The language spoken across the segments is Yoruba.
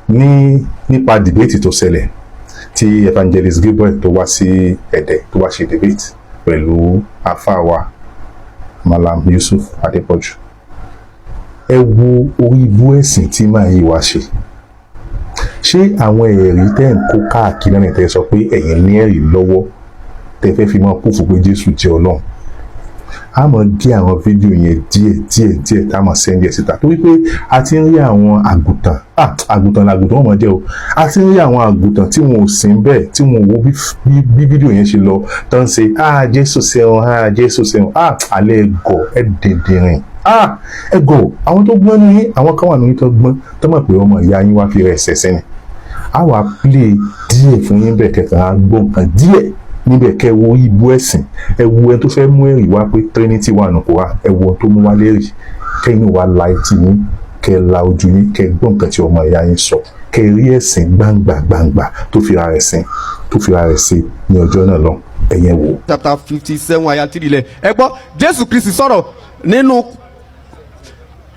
Ní nípa debate tó ṣẹlẹ̀ tí Evangelist Gabriel tó wá sí Ẹ̀dẹ́, tó wá ṣe debate pẹ̀lú àfáà wa Malam Yusuf Adépọ̀jù, ẹ wo orí ibú ẹ̀sìn tí màá yìí wá ṣe. Ṣé àwọn ẹ̀rí tẹ́ ń kó káàkiri náà, tẹ́ sọ pé ẹ̀yin ní ẹ̀rí lọ́wọ́ tẹ́ fẹ́ fi máa prove pé Jésù jẹ́ Ọlọ́run? A máa gé àwọn fídíò yẹn díẹ̀ díẹ̀ díẹ̀, tá a máa send ẹ̀ síta, torí pé a ti ń rí àwọn àgùntàn, ah, àgùntàn làgùntàn wọn máa jẹ́ o. A ti ń rí àwọn àgùntàn tí wọn ò sìn bẹ́ẹ̀, tí wọn ò wo bí fídíò yẹn ṣe lọ, tó ń ṣe, "Ah, Jésù ṣeun, ah, Jésù ṣeun." Ah, alẹ́ ẹgọ̀ ẹ dìndìnrìn, ah, ẹgọ̀. Àwọn tó gbọ́n ní, àwọn kan wà ní tó gbọ́n, tó mọ̀ pé ọmọ ìyá yín wá fi rẹ̀ ṣẹ̀ṣẹ̀ ni. A wà play díẹ̀ fún yín bẹ́ẹ̀, kẹkàn á gbọ́ nǹkan díẹ̀ níbẹ̀, kẹ́ wo ibú ẹ̀sìn. Ẹ wo ẹni tó fẹ́ mú ẹ̀rí wá pé Trinity wà nù kó wá. Ẹ wo ohun tó mú wá lérìí, kẹ́yìn wá la etí yín, kẹ́ la ojú yín, kẹ́ gbọ́ nǹkan tí ọmọ ìyá yín sọ, kẹ́ rí ẹ̀sìn gbangba gbangba tó fi ra rẹ̀ sìn, tó fi ra rẹ̀ ṣe ní ọjọ́ náà lọ. Ẹ̀yẹn wò. Chapter 57 ayah 3 lẹ̀. Ẹ gbọ́, Jésù Kristi sọ̀rọ̀ nínú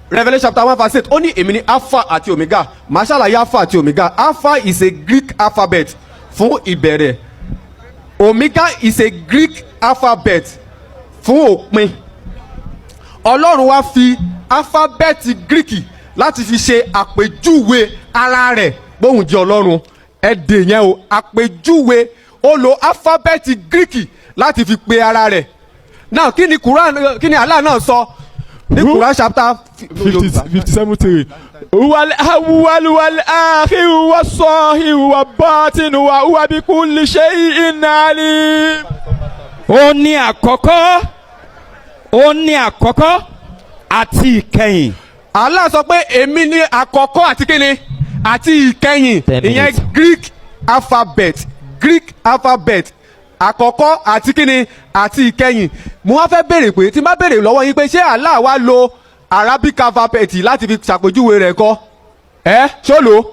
Revelation chapter 1 verse 8. Ó ní, "Èmi ni Alpha àti Omega." Màá ṣàlàyé Alpha àti Omega. Alpha is a Greek alphabet fún ìbẹ̀rẹ̀, Omega is a Greek alphabet fún òpin. Ọlọ́run wá fi alphabet Greek láti fi ṣe àpèjúwe ara rẹ̀ bóun jẹ́ Ọlọ́run. Ẹ dè yẹn o. Àpèjúwe, ó lo alphabet Greek láti fi pe ara rẹ̀ náà. Kí ni Quran, kí ni Allah náà sọ ní Quran chapter 57:3. هو الأول والآخر والظاهر والباطن وهو بكل شيء عليم. Ó ní àkọ́kọ́, ó ní àkọ́kọ́ àti ìkẹyìn. Allah sọ pé, "Èmi ni àkọ́kọ́ àti kíni? Àti ìkẹyìn." 10 Ìyẹn minutes. Greek alphabet, Greek alphabet, àkọ́kọ́ àti kíni? Àti ìkẹyìn. Mo wá fẹ́ béèrè pé, tí n bá béèrè lọ́wọ́ yín pé, ṣé Allah wá lo Arabic alphabet láti fi ṣàpèjúwe rẹ̀ kọ́ ẹ? Ṣó lò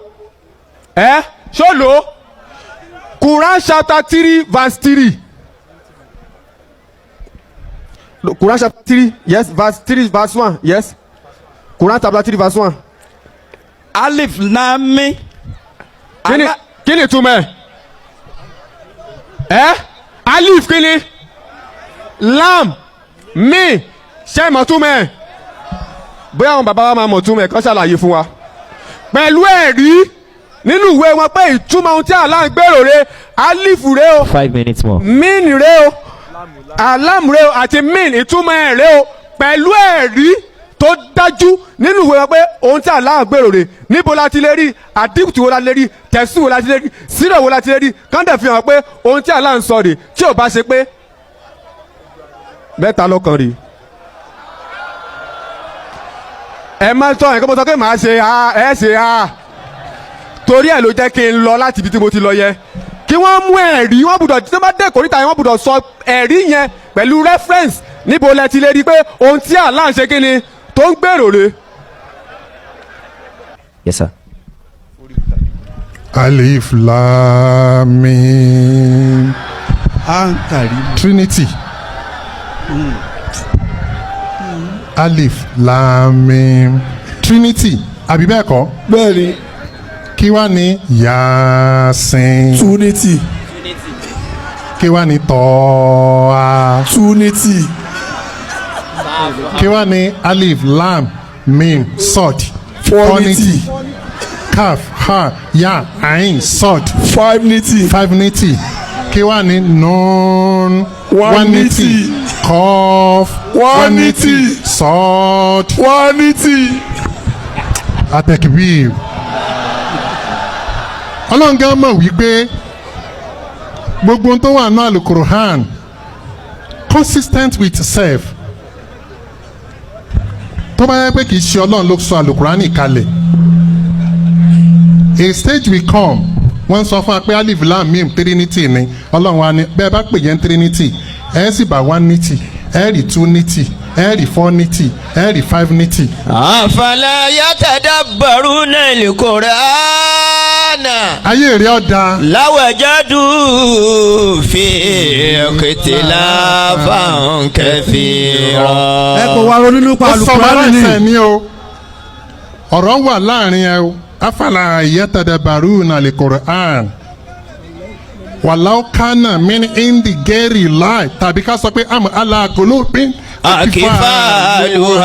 ẹ? Ṣó lò? Quran chapter 3 verse 3. No, Quran chapter 3, yes, verse 3, verse 1, yes. Quran chapter 3 verse 1. Alif lam mim. Kí ni ìtumọ̀ ẹ̀? Ẹ́ alif kí ni? Lam mim, ṣé ìmọ̀ túmọ̀ ẹ̀? Bóyá àwọn bàbá wa máa mọ̀ túmọ̀ ẹ̀, kán ṣàlàyé fún wa pẹ̀lú ẹ̀rí nínú ìwé wọn pé ìtumọ̀ ohun tí Allah ń gbèrò re, alif re o, 5 minutes more. Mim re o, alam re o, àti mim, ìtumọ̀ ẹ̀ re o, pẹ̀lú ẹ̀rí tó dájú nínú ìwé wọn pé ohun tí Allah ń gbèrò re. Níbo la ti lè rí? Àdìkùtù wo la lè rí? Tẹ̀sí wo la ti lè rí? Sírò wo la ti lè rí? Kọ́ńdẹ̀ fi hàn pé ohun tí Allah ń sọ rè, tí ò bá ṣe pé mẹ́ta lọ́kàn rè. Ẹ má tọ́ ẹ̀ kó mo sọ pé màá ṣe a ẹ ṣe a. Torí ẹ̀ ló jẹ́ kí n lọ láti ibi tí mo ti lọ yẹ kí wọ́n mú ẹ̀rí. Wọ́n gbọ́dọ̀, tí wọ́n bá dé kòríta yẹn, wọ́n gbọ́dọ̀ sọ ẹ̀rí yẹn pẹ̀lú reference. Níbo lẹ ti lè rí i pé ohun tí Allah ń ṣe, kí ni tó ń gbèrò rè? Yes, sir. Alif Lam Mim. Ankari. Trinity. Alif Lam Mim. Trinity. Àbí bẹ́ẹ̀ kọ́? Bẹ́ẹ̀ni. Kí wá ní Yasin? Trinity. Kí wá ní Tọ́a? Trinity. Kí wá ní Alif Lam Mim Sod? Fornity. Kaf Ha Ya Ain Sod. Five nity. Five nity. Kí wá ní Nun? One nity. Kọf. One nity. Sod. One nity. Atẹkibir. Ọlọ́run gan mọ̀ wípé gbogbo ohun tó wà ní Alukuruhan consistent with self. Tó bá yẹ pé kì í ṣe Ọlọ́run ló sọ Alukurani kalẹ̀, a stage will come, wọ́n sọ fún wa pé alif lam mim trinity ni. Ọlọ́run wa ni bẹ́ẹ̀ bá pè yẹn trinity, ẹ̀ sì bá one nity, ẹ̀ rí two nity, ẹ̀ rí four nity, ẹ̀ rí five nity. أفلا يتدبرون القرآن. Ayé rẹ̀ ọ̀dà. لوجدوا فيه اختلافا كثيرا. Ẹ kò wá ronú nípa Ó sọ Alukurani aláìsàn ni. ni o. Ọ̀rọ̀ wà láàrin ẹ o. Afala yatadabbaruna al-Qur'an walau kana min indi ghairi llahi, tàbí ká sọ pé am ala qulubin Akfaluha.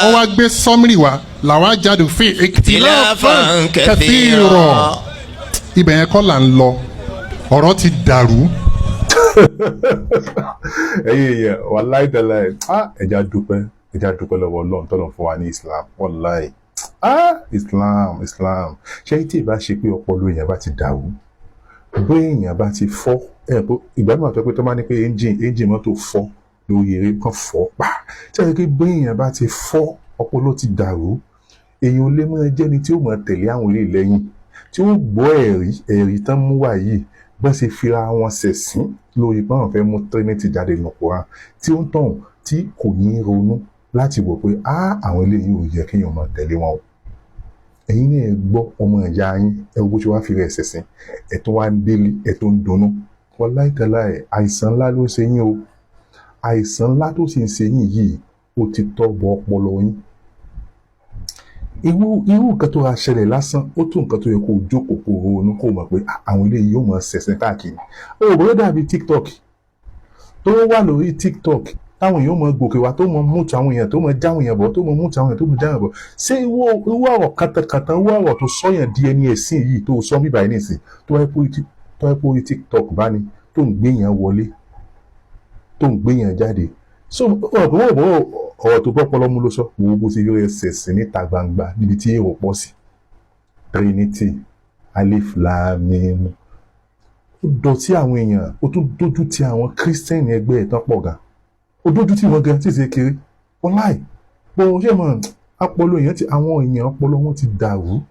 Wọ́n wá gbé summary wá làwọn ajadu fi ikhtilafan Ikhtilafan kathira. Kathira. Ibẹ̀ yẹn kọ́ là ń lọ, ọ̀rọ̀ ti dàrú. Ẹ̀yin èèyàn, wàláì tẹ́lẹ̀, ah, ẹja dúpẹ́, ẹja dúpẹ́ lọ́wọ́ Ọlọ́run tọ́lọ̀ fún wa ní Islam. Wàláì, ah, Islam, Islam. Ṣé tí ìbá ṣe pé ọpọlọ èèyàn bá ti dàrú, bóyá èèyàn bá ti fọ́ ẹ̀ pé ìgbà mìíràn tó pé tó máa ní pé engine mọ́tò fọ́ lórí eré kan fọ́ pa tí a yẹ pé bóyá èèyàn bá ti fọ́, ọpọlọ ti dàrú, èèyàn ò lè mọ jẹ́ni tí ó mọ̀ tẹ̀lé àwọn eré lẹ́yìn tí ó gbọ́ ẹ̀rí tán mú wá yìí, bọ́n ṣe fira wọn ṣẹ̀sín lórí pé àwọn fẹ́ mú Trinity jáde nínú Quran, tí ó ń tàn tí kò ní ronú láti wò pé á àwọn eléyìí ò yẹ kéèyàn máa tẹ̀lé wọn o. Ẹ̀yin náà, ẹ gbọ́ ọmọ ìyá yín, ẹ wo bó ṣe wá fi rẹ̀ ṣẹ̀sín, ẹ̀ tó wá ń délé, ẹ̀ tó ń dunnú. Wallahi tallahi, àìsàn ńlá ló ń ṣe yín o. Àìsàn ńlá tó sì ń ṣe yín yìí, ó ti tọ́ bọ ọpọlọ yín. Irú nǹkan tó ra ṣẹlẹ̀ lásán, ó tó nǹkan tó yẹ kó o jókòó, kó o ronú, kó o mọ̀ pé ah, àwọn eléyìí yóò mọ̀ ṣẹ̀sìn káàkiri. Ó bóyá dàbí TikTok tó wà lórí TikTok táwọn èèyàn mọ̀ gòkè wá, tó mọ̀ mú àwọn èèyàn, tó mọ̀ jáwọn èèyàn bọ̀, tó mọ̀ mú àwọn èèyàn, tó mọ̀ jáwọn èèyàn bọ̀. Ṣé irú ọ̀rọ̀ kàtàkàtà, irú ọ̀rọ̀ tó sọ̀yàn di ẹni ẹ̀sìn yìí tó sọ bíbá yìí nìsín, tó wáyé pé orí TikTok bá ní tó ń gbé yẹn wọlé, tó ń gbé yẹn jáde, so ọ̀rọ̀ pé wọ́n bọ̀, ọ̀rọ̀ tó bọ́ pọlọ́ mú ló sọ. Wo bó ti rí ẹsẹ̀ sí níta gbangba níbi tí èrò pọ̀ sí. Trinity, alif lam mim, ó dọ̀tí àwọn èèyàn, ó tún dójú ti àwọn Christian ẹgbẹ́ ẹ̀ tán pọ̀ gan, ó dójú tì wọ́n gan tí ì ṣe kéré. Wọ́láì bó ṣe mọ̀, ọpọlọ èèyàn ti, àwọn èèyàn ọpọlọ wọn ti dàrú.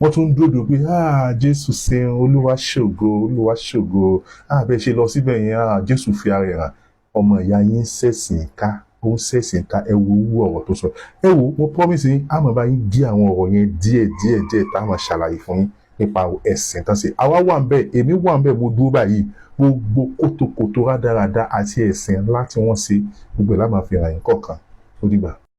Wọ́n tún ń dòdò pé, ah, Jésù ṣeun, Olúwa ṣògo, Olúwa ṣògo. Ah, bẹ́ẹ̀ ṣe lọ síbẹ̀ yẹn, ah, Jésù fi ara ẹ̀ hàn. Ọmọ ìyá yín ń ṣẹ̀sìn ká, ó ń ṣẹ̀sìn ká. Ẹ wo owó ọ̀rọ̀ tó sọ. Ẹ wo, mo promise yín, á máa bá yín gé àwọn ọ̀rọ̀ yẹn díẹ̀ díẹ̀ díẹ̀, tá a máa ṣàlàyé fún yín nípa ẹ̀sìn tán ṣe. Àwa wà ń bẹ̀, èmi wà ń bẹ̀, mo dúró báyìí. Gbogbo kótókótó rádaràda àti ẹ̀sìn ńlá tí wọ́n ṣe, gbogbo ẹ̀ la máa fi hàn yín kọ̀ọ̀kan. Ó dìgbà.